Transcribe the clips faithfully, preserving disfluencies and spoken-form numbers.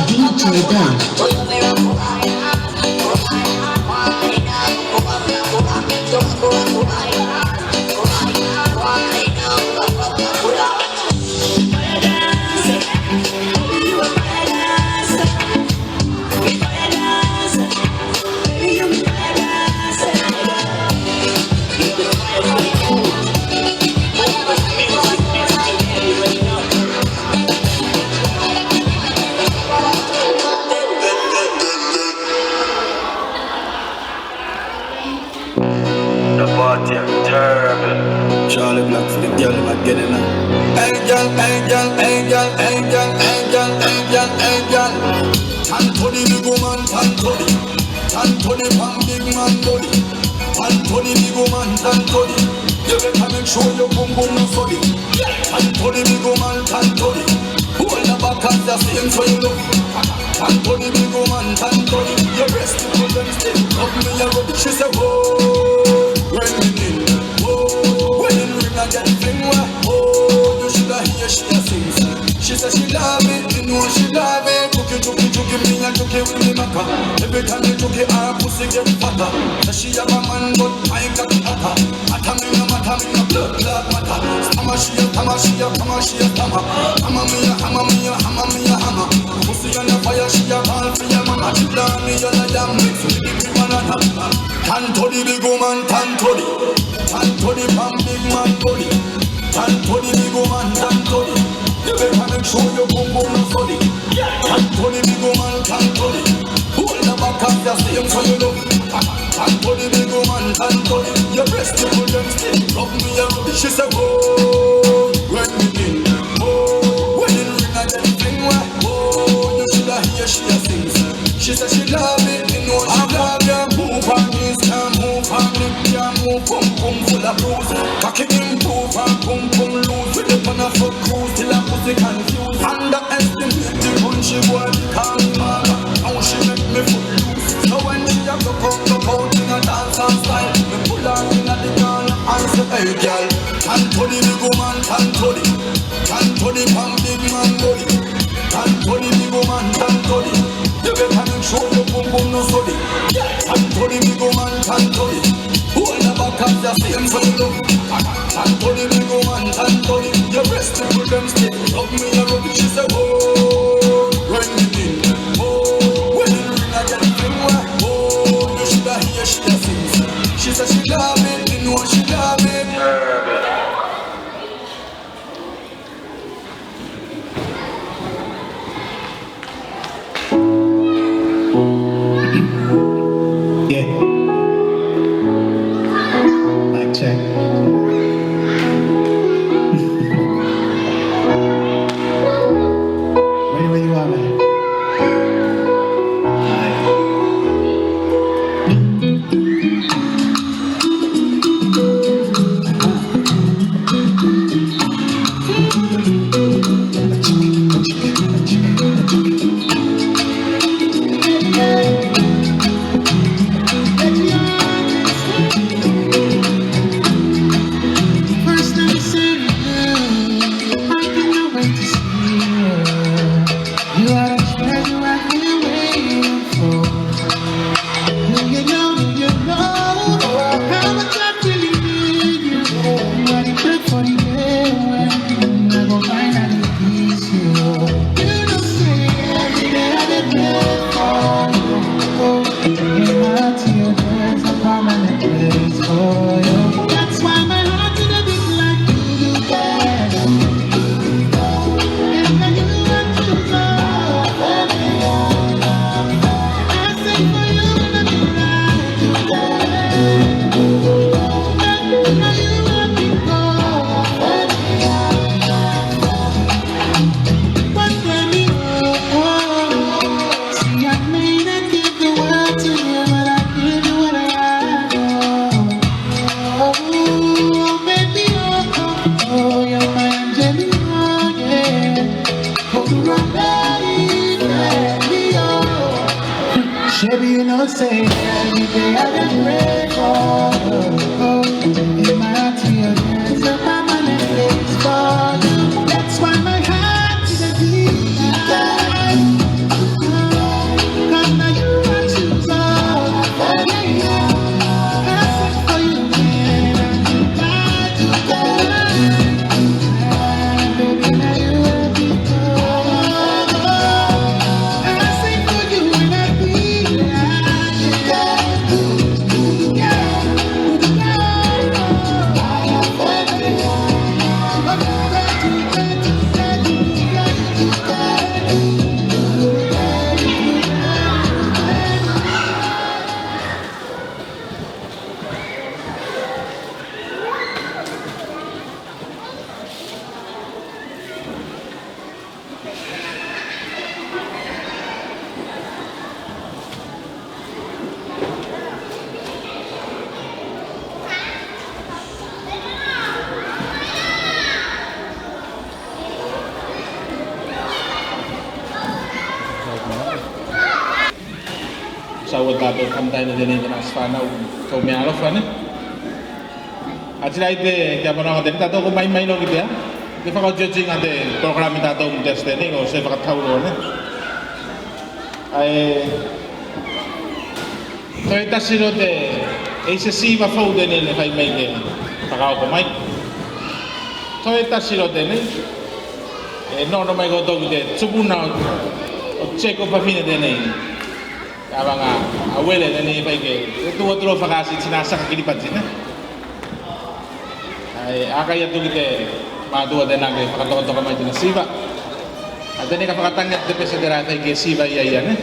D J Dan. The party a terrible. Charly Black fi di gyal dem again, yuh know. Hey gyal, hey gyal, hey gyal, hey gyal, hey gyal, hey gyal, hey gyal. Tan toddy, big woman, tan toddy. Tan toddy pon big man body. Tan toddy, big woman, tan toddy. Yuh better mek sure yuh boom boom nuh soddy. Tan toddy, big woman, tan toddy. Hold yuh back an just sing so yuh look. Tan toddy, big woman, tan toddy. Yuh breast look good an stiff. Love mi a rub it. She seh, "Whoa, when mi in, whoa, when ring a get fling weh, whoa." Yuh shoulda hear she a sing. She seh she love it, mi know she love it. Chuki, chuki, chuki, mi a chuki wid mi macka. Every time mi chuki, her pussy get fatter. Seh she have a man, but my cocky hotter. Matter mi nuh matter, mi nuh bloodclaat matter. Stammer she a stammer, she a stammer, she a stammer. Hammer mi a hammer, mi a hammer, mi a hammer. Pussy on a fire, she a bawl fi a mama. She plan mi a lion mix wid di banana. Tan toddy, big woman, tan toddy. Tan toddy pon big man body. Tan toddy, big woman, tan toddy. Yuh better mek sure yuh boom boom nuh soddy. Tan toddy, big woman, tan toddy. Hold yuh back an just sing so yuh look. Tan toddy, big woman, tan toddy. Yuh breast look good an stiff. Love mi a rub it. She seh, "Whoa, when mi in, whoa, when ring a get fling weh, whoa." Yuh shoulda hear she a sing. She seh she love it, mi know she love it. Move on knees, cyaan move on neck, cyaan move, pum pum full a bruise. Cocky improve an pum pum loose. Wid di pan a foot cruise till a pussy confused. Underestimate di country boy, di call mi mother. Now she mek mi foot loose. So when she a go out, go out inna dancehall style, mi pull her inna di corner an seh, "Hey gyal, tan toddy, big woman, tan toddy. Tan toddy pon big man body. Tan toddy, big woman, tan toddy. Yuh better mek sure yuh boom boom nuh soddy. Tan toddy, big woman, tan toddy." Hold yuh back an Yeah. Mic check. Ready when you are, man. All right. First time I see you, I cannot wait to see you. You are the treasure I've been waiting for. Do you know, do you know how much I really need you? You are the proof for the day when I go finally kiss you. You know, say every day I dey pray for you. In my tears, there's a permanent place for you. That's why my heart is a bit like you, girl. Oh, baby, oh, oh, oh, you're my Angelina, yeah. Shebi you know say every day I dey pray for you. In my heart, you, there's a permanent place for you. That's why my heart is a beat. 'Cause now you I choose, oh, yeah, yeah. I sing for you, man, and you got to go. Sau a tatou kamataina tenei, te nasi fanau, tou meaalofa ne. Atili i te, te avanoaga tenei tatou ko maimai loa ki te, a, te fakaotiotiga te polokalame tatou mo te aso tenei, ko se fakatau loa ne. Ae toe tasi loa te, e i se siva fou tenei ne fai mai ke fakaoko mai. Toe tasi loa tenei e nonofo mai koutou ki te tupuna o, o Jacob fafine tenei. Avaga a Uele tenei fai ke, e tu atu loa fakaasi tina saka Kiripati ne. Ae a kai atu ki te matua tenā ke fakatokatoka mai tina siva. A tenei ka fakatagi atu te pese telā e fai ke siva i a ia ne.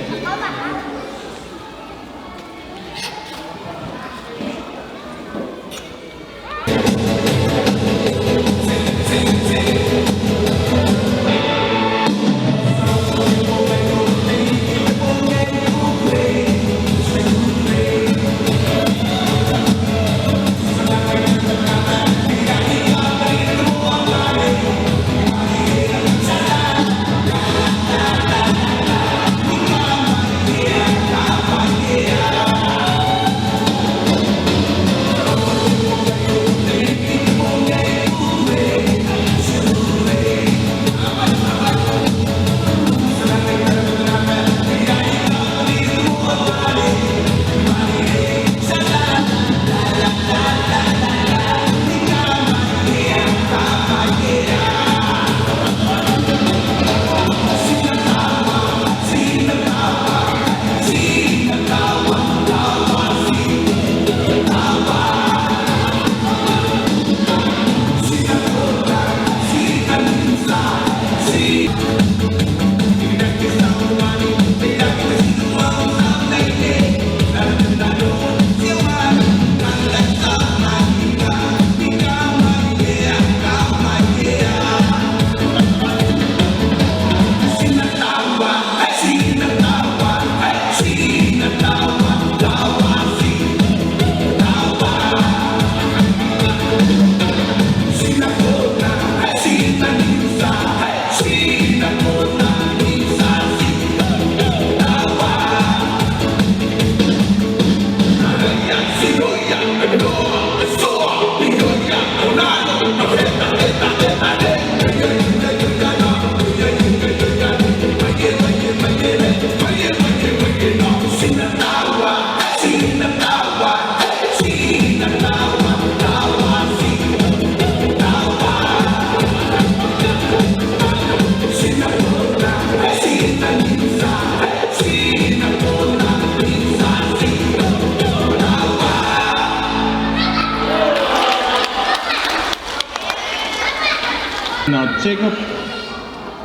Now, Jacob.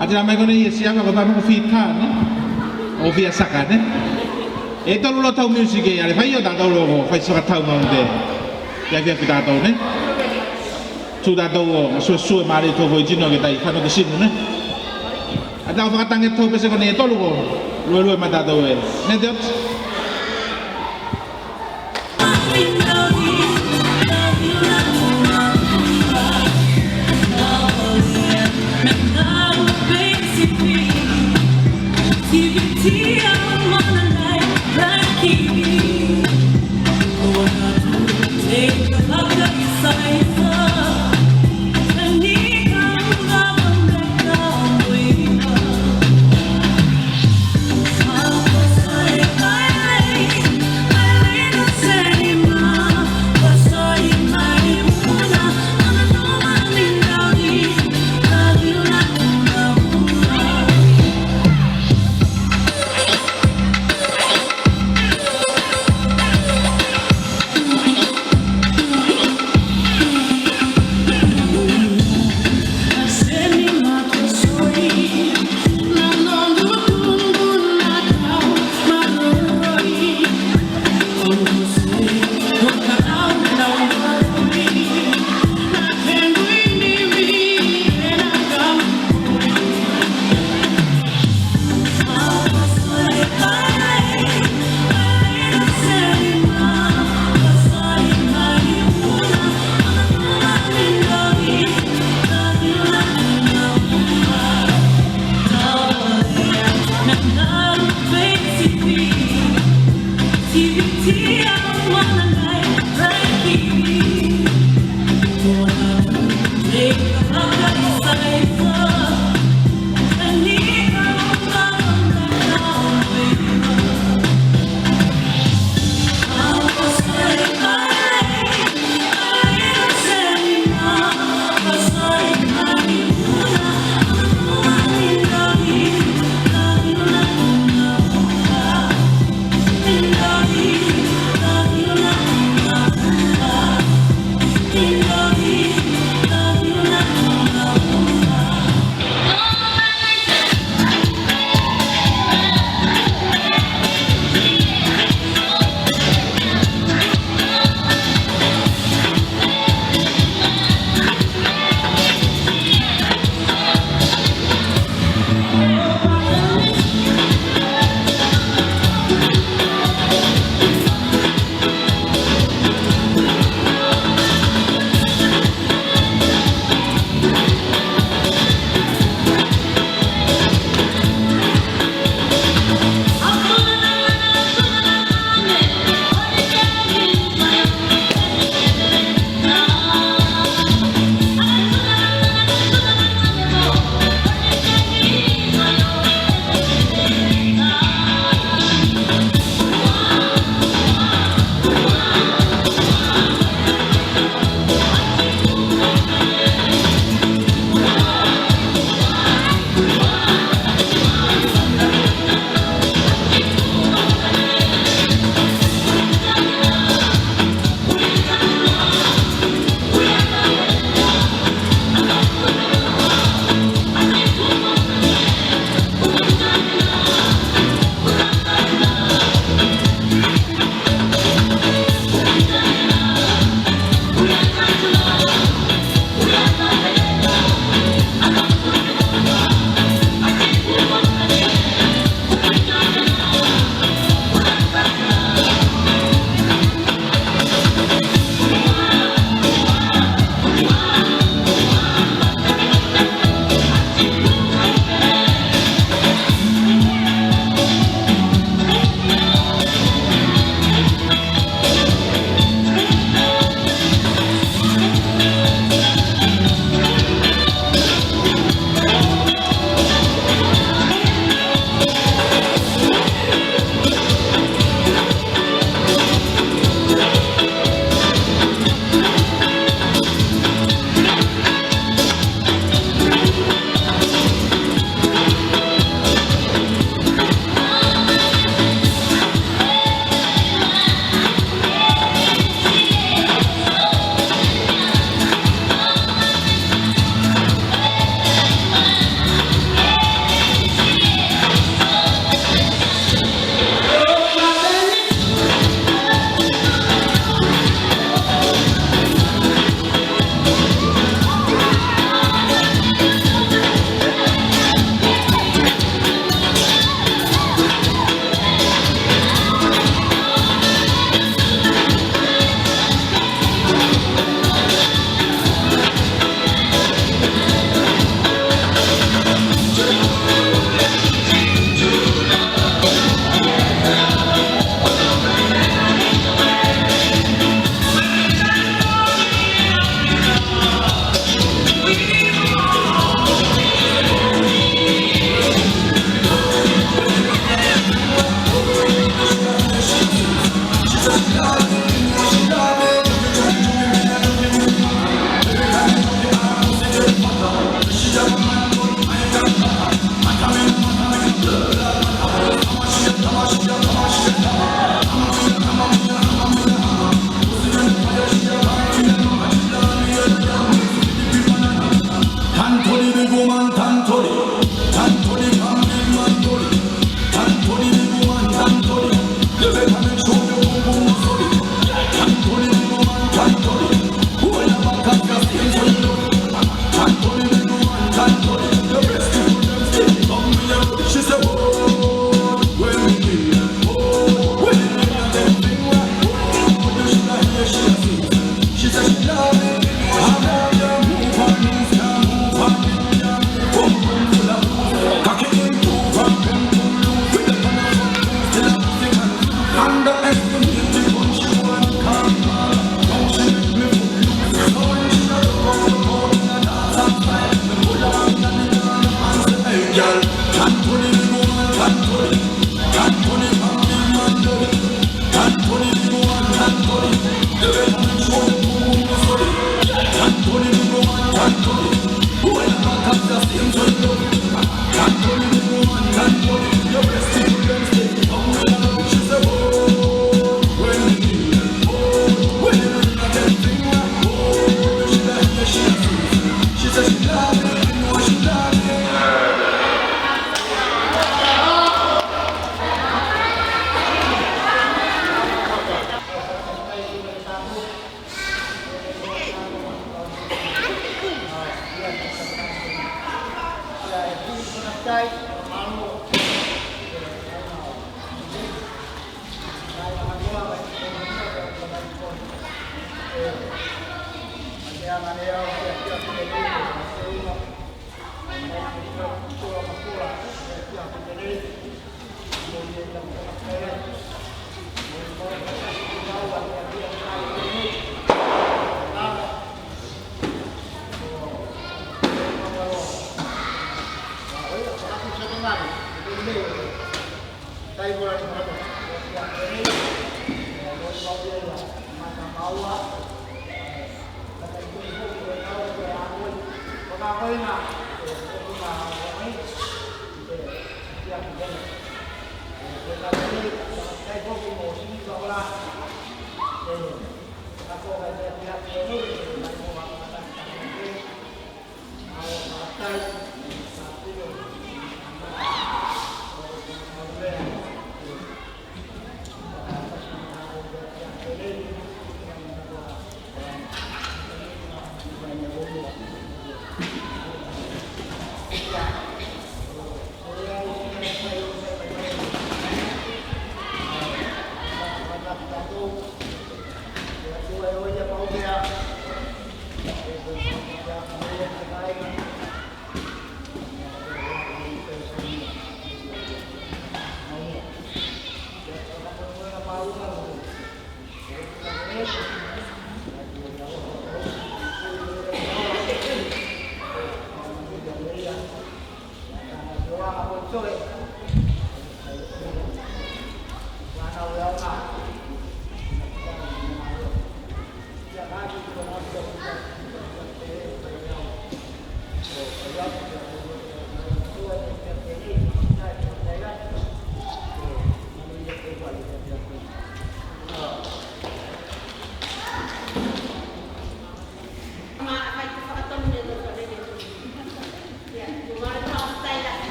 A tela mai konei e siaka ko tano ko fita ne. O fia saka ne. E tolu loa tau music e, a le fai o tatou loa ko fai saka tau mau te. Te afiafi tatou ne. Tu tatou o suesue ma le tofo i tino ke tai fano te sinu ne. A tau fakatage tau pese konei e tolu ko luelue ma tatou e. Ne te oti.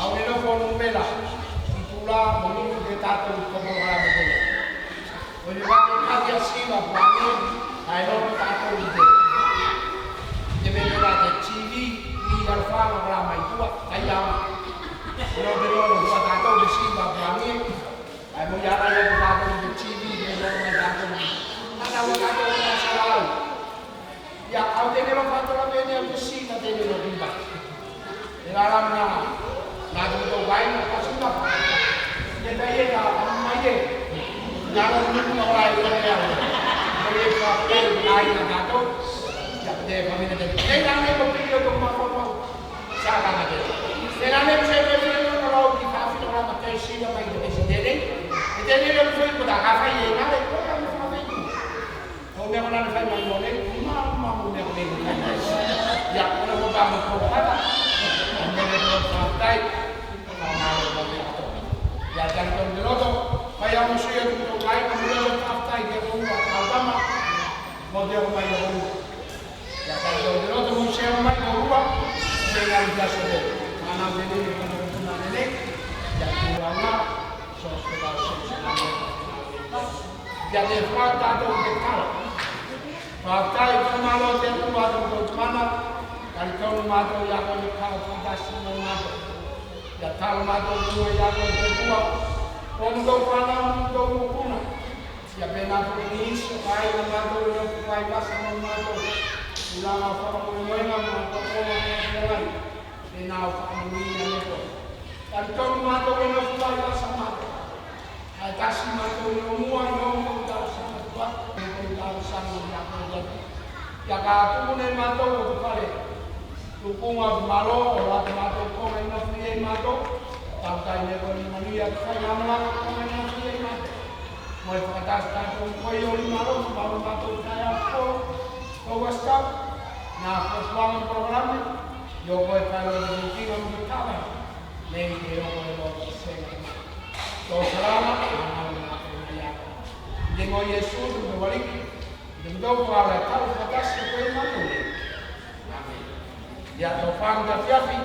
Au ne nofo Numela i tula mo nunu te tatou kopo o Halamekele. O le vale kaki a Siva Puane, ae lono tatou i te, te mea la te TV i Alfa ma Kalama i tua, kai au. Lono te lono ua tatou le Siva Puane. Tala na, na te motou vaega, kasi na. Ia tai e ka, a mai e. Na lo ni ko la i o le au. Ko le fa ke ai na tatou. Ia te fa me te. Te na me ko piki o to ma ko ko. Sa ka na te. Te na me se me se no no lo ki fa fi no la ma te si la mai te si te le. Te le lo fi ko ta ka fa i e na le ko ka me fa fi. Ko mea ko nana fai mai mo nei, ma, ma, mo mea ko nei. Ia, ko na ko pa mo ko kata. Ko mea ko fakafetai. Ko na ko mea ko. Ia, talitonu te loto. Fai a mo sui atu ko kai, ko mea ko fakafetai ke ko ua, ko tama. Mo te o mai o ua. Ia, talitonu te loto mo se o mai o ua. Se ia i aso te. Mana te nei, ko na ko na nei. Ia, ko ua na. So, so, so, so, so. Ia te fai tatou te kala. Fakafetai, fakamalo te Atua, te motou Tamana, talitonu matou ia koe ne kala fakatasi mo matou. Ia talo matou i luga ia koe te Atua, o motou fanau, motou mokuna. Ia penā foki ni isi o ka ai na matou e nofo fai vasa mo matou. Tulaga fakamoemoega mo matou o matou e ai. Penā o fakamanuia ne koe. Talitonu matou e nofo fai vasa matou. Ae tasi matou i o mua i o mua talosaga tua. Matou talosaga i a koe. Ia ka tuku ne matou o te fale. Tukuga o te malo, o la te matou koga i nofo i ei matou. Tautai ne koe ni manuia te fai malaga koga i nofo i ei matou. Mo e fakatasi tatou mo koe i o i malo, malo matou tae a koe. Ko wasta, na ko suaga porokalame, i o koe fai o te kiga mo te tava. Nei te o koe o te sega. Tou salama, a, a, a, a, a. I te igoa o Iesu, te motou Aliki, te motou Faaola e talo fakatasi koe i matou nei. Amene. Ia tou fagota afiafi.